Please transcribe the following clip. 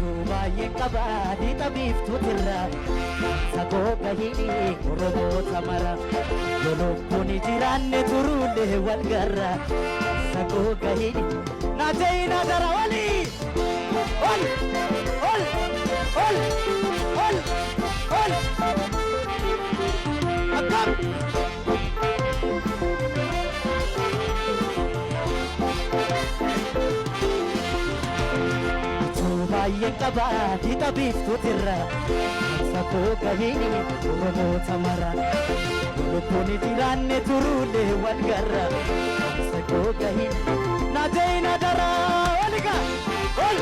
Abjuu baay'een qaba lixa biiftuutirra. Sagoo gahini Oromoota mara. Yoo lubbuun jiraanne turuullee wal garra. Sagoo gahini naatee dara olii. Ol ol ol ol ol. Akkam. Abjuu baay'een qaba lixa biiftuutirra. Sakoo gahini Oromoota mara. Lubbuun jiraanne turuullee wal garra. Sakoo gahini naatee dara oliga ol